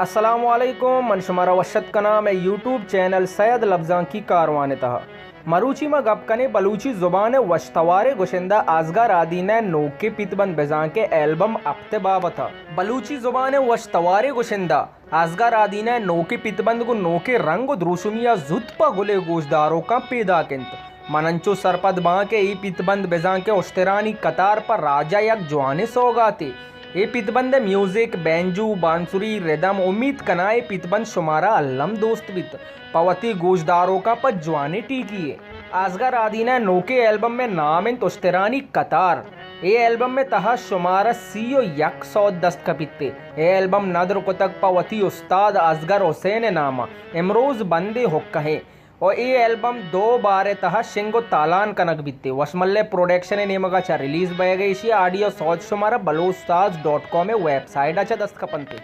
السلام علیکم، من شمارا وش اتک کناں مئے یوٹیوب چینل سید لبزانکی کاروان ءِ تہا۔ مروچی ما گپ کنیں بلوچی زبان ءِ وش تواریں گشندہ آزگار آدینہ ءِ نوکیں پیتبند بزاں کہ البم ہپت ءِ بابت ءَ۔ بلوچی زبان ءِ وش تواریں گشندہ آزگار آدینہ ءِ نوکیں پیتبند گوں نوکیں رنگ ءُ دروشمی ءَ زوت پہ گلیں گوشداروکاں پیداک انت۔ من انچو سرپد باں کہ اے پیتبند بزاں کہ اشترانی کتار پہ راج ءَ یک جوانیں سوگاتے۔ اے پیتبند ءِ میوزک، بینجو، بانسری، ردم، امیت کناں اے پیتبند شمارا الم دوست بیت۔ پہ وتی گوشداروکاں پہ جوانیں ٹیکی یے۔ آزگار آدینہ ءِ نوکیں البم ءِ نام انت اشترانی کتار۔ اے البم ءِ تہا شمارا سی ءُ یک سوت دست کپیت۔ اے البم ندر کتگ پہ وتی استاد اصغر حسین ءِ نام ءَ۔ امروز بندے حقہ ایں۔ ءُ اے البم دو بار ءِ تہا شنگ ءُ تالان کنگ بیت۔ وشملے پروڈکشن ءِ نیمگ ءَ چہ ریلیز بئیگ ءَ ایشی ءِ آڈیو سوت شمارا بلوچ ساز ڈاٹ کام ءِ ویب سائٹ ءَ چہ دست کپنت۔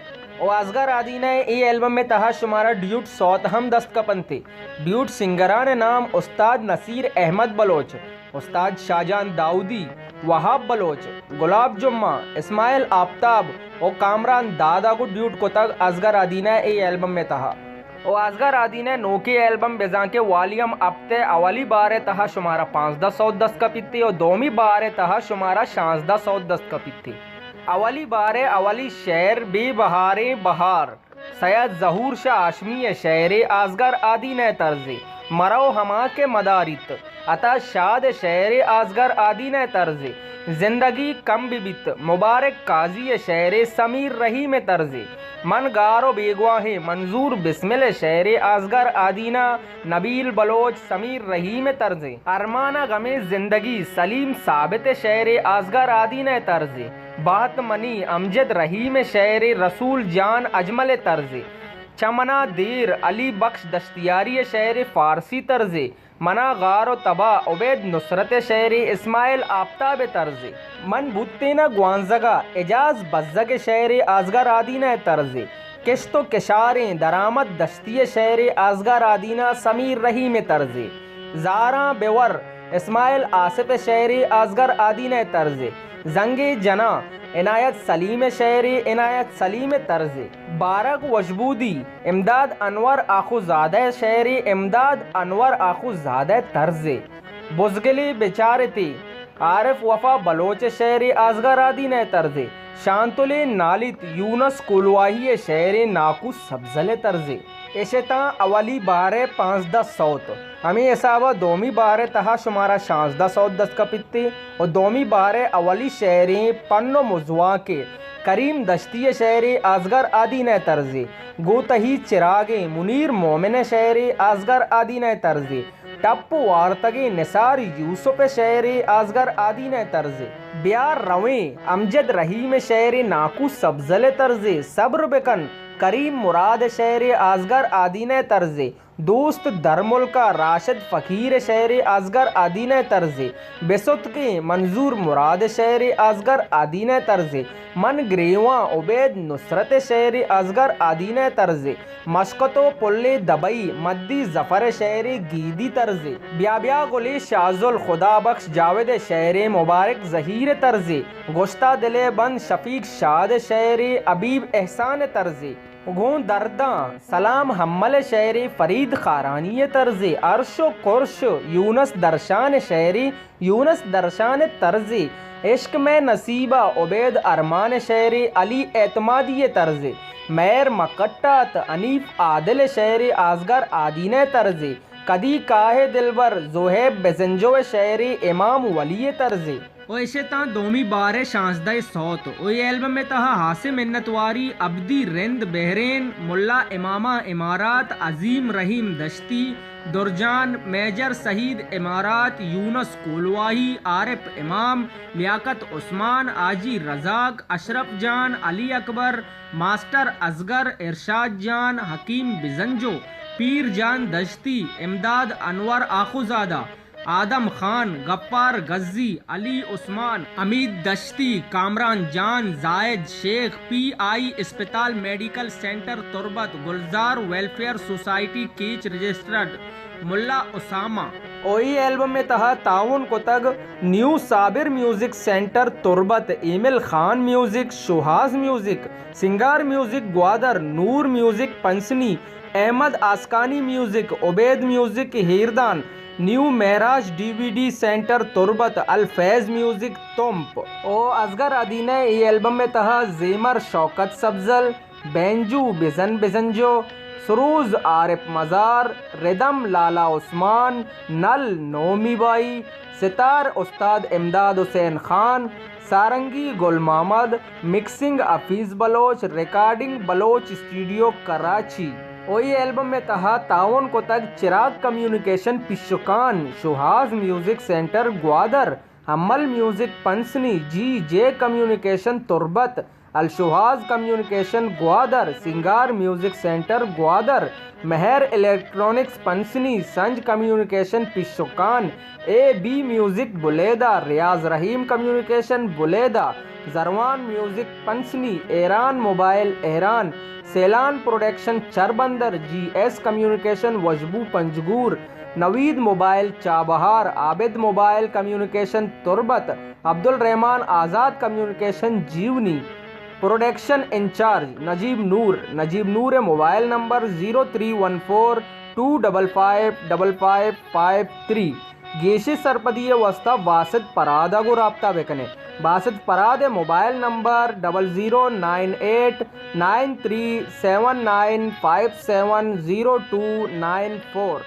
ءُ آزگار آدینہ ءِ اے البم ءِ تہا شمارا ڈیوٹ سوت ہم دست کپنت۔ ڈیوٹ سنگران ءِ نام استاد نصیر احمد بلوچ، استاد شاہجان داؤدی، وہاب بلوچ، گلاب جمعہ، اسماعیل آفتاب ءُ کامران داد ءَ گوں ڈیوٹ کتگ اصغر آدینہ ءِ اے البم ءِ تہا۔ ءُ آزگار آدینہ ءِ نوکیں البم بزاں کہ والیوم ہپت ءِ اولی بار ءِ تہا شمارا پانزدہ سوت دست کپیت ءُ دومی بار ءِ تہا شمارا شانزدہ سوت دست کپیت۔ اولی بار ءِ اولی شعر بے بہاریں بہار، سید ظہور شاہ ہاشمی ءِ شعرے، آزگار آدینہ ءِ طرزے۔ مرو ہما کہ مداریت، عطا شاد ءِ شعرے، آزگار آدینہ ءِ طرزے۔ زندگی کم بہ بیت، مبارک قاضی ءِ شعرے، سمیر رحیم ءِ طرزے۔ من گار ءُ بیگواہیں، منظور بسمل ءِ شعرے، آزگار آدینہ، نبیل بلوچ، سمیر رحیم ءِ طرزے۔ ارمان ءَ غمیں زندگی، سلیم ثابت ءِ شعرے، آزگار آدینہ ءِ طرزے۔ بہت منی، امجد رحیم ءِ شعرے، رسول جان اجمل ءِ طرزے۔ چہ منا دیر، علی بخش دشتیاری ءِ شعرے، فارسی طرزے۔ منا غار ءُ تباہ، عبید نصرت ءِ شعرے، اسماعیل آفتاب ءِ طرزے۔ من بوتیناں گوانزگ ءَ، اعجاز بزگ ءِ شعرے، آزگار آدینہ ءِ طرزے۔ کشت ءُ کشاریں درآمد دشتی ءِ شعرے، آزگار آدینہ، سمیر رحیم ءِ طرزے۔ زاراں بہ ور، اسماعیل آصف ءِ شعرے، آزگار آدینہ ءِ طرزے۔ زنگے جناں، عنایت سلیم ءِ شعرے، عنایت سلیم ءِ طرزے۔ بارگ وشبودی، امداد انور آخوزادہ ءِ شعرے، امداد انور آخوزادہ ءِ طرزے۔ بزگلے بچارتے، عارف وفا بلوچ ءِ شعرے، آزگار آدینہ ءِ طرزے۔ شانتلے نالیت، یونس کولواہی ءِ شعرے، ناکو سبزل ءِ طرزے۔ اش اتاں اولی بار ءِ پانزدہ سوت۔ ہمے حساب ءَ دومی بار ءِ تہا شمارا شانزدہ سوت دست کپیت ءُ دومی بار ءِ اولی شعریں پن ءُ مزواکے، کریم دشتی ءِ شعرے، آزگار آدینہ ءِ طرزے۔ گوں تہی چراگیں، منیر مومن ءِ شعرے، آزگار آدینہ ءِ طرزے۔ ٹپ وارتگیں، نثار یوسف ءِ شعرے، آزگار آدینہ ءِ طرزے۔ بیا رویں، امجد رحیم ءِ شعرے، ناکو سبزل ءِ طرزے۔ صبر بکن، کریم مراد ءِ شعرے، آزگار آدینہ ءِ طرزے۔ دوست درملک ءَ، راشد فقیر ءِ شعرے، آزگار آدینہ ءِ طرزے۔ بستکیں، منظور مراد ءِ شعرے، آزگار آدینہ ءِ طرزے۔ من گریواں، عبید نصرت ءِ شعرے، آزگار آدینہ ءِ طرزے۔ مسکت ءُ پلے دبئی، مدی ظفر ءِ شعرے، گیدی طرزے۔ بیا بیا گلے، شازل خدا بخش جاوید ءِ شعرے، مبارک ظہیر ءِ طرزے۔ گشتہ دل ءِ بند، شفیق شاد ءِ شعرے، حبیب احسان ءِ طرزے۔ گوں درداں، سلام حمل ءِ شعرے، فرید خارانی ءِ طرزے۔ عرش ءُ کرش، یونس درشان ءِ شعرے، یونس درشان ءِ طرزے۔ عشق مئے نصیب ءَ، عبید ارمان ءِ شعرے، علی اعتمادی ءِ طرزے۔ مہر مکٹات، حنیف عادل ءِ شعرے، آزگار آدینہ ءِ طرزے۔ کدی کاہے دلبر، زوہیب بزنجو ءِ شعرے، امام ولی ءِ طرزے۔ ءُ اش اتاں دومی بار ءِ شانزدہ سوت۔ ءُ اے البم ءِ تہا ہاسیں منتواری، عبدی رند بحرین، ملا امامہ امارات، عظیم رحیم دشتی، درجان، میجر سعید امارات، یونس کولواہی، عارف امام، لیاقت عثمان، حاجی رزاق، اشرف جان، علی اکبر، ماسٹر اصغر، ارشاد جان، حکیم بزنجو، پیر جان دشتی، امداد انور آخوزادہ، آدم خان، غفار گزی، علی عثمان، حمید دشتی، کامران جان، زاہد شیخ، پی آئی اسپتال میڈیکل سینٹر تربت، گلزار ویلفیئر سوسائٹی کیچ رجسٹرڈ، ملا اسامہ، او ای البم ءِ تہا تعاون کتگ نیو صابر میوزک سینٹر تربت، ایمل خان میوزک، شوہاز میوزک، سنگار میوزک گوادر، نور میوزک پنسنی، احمد آسکانی میوزک، عبید میوزک ہیردان، نیو معراج ڈی وی ڈی سینٹر تربت، الفیض میوزک تمپ۔ او اصغر ادینہ ءِ اے البم ءِ تہا زیمر شوکت سبزل، بینجو بزن بزنجو، سروز عارف مزار، ردم لالا عثمان، نل نومی بائی، ستار استاد امداد حسین خان، سارنگی گل محمد، مکسنگ حفیظ بلوچ، ریکارڈنگ بلوچ اسٹوڈیو کراچی۔ او ای البم ءِ تہا تعاون کتگ چراغ کمیونیکیشن پشکان، شوہاز میوزک سینٹر گوادر، حمل میوزک پنسنی، جی جے کمیونیکیشن تربت، الشوہاز کمیونیکیشن گوادر، سنگار میوزک سینٹر گوادر، مہر الیکٹرانکس پنسنی، سنج کمیونیکیشن پشکان، A B music Buleda, Riaz Rahim communication Buleda, زروان میوزک پنسنی، ایران موبائل ایران، سیلان پروڈکشن چربندر، جی ایس کمیونیکیشن وشبو Panjgur, Naveed mobile Chabahar, Abid mobile communication Turbat, Abdulrahman Azad communication Jiwani. Production incharge Najeeb Noor, Najeeb Noor ءِ mobile number zero three one four two double five double five five three. گیشیں سرپدی ءِ واستہ باسط پراد ءَ گوں رابطہ بہ کن ئے۔ باسط پراد ءِ mobile number double zero nine eight nine three seven nine five seven zero two nine four.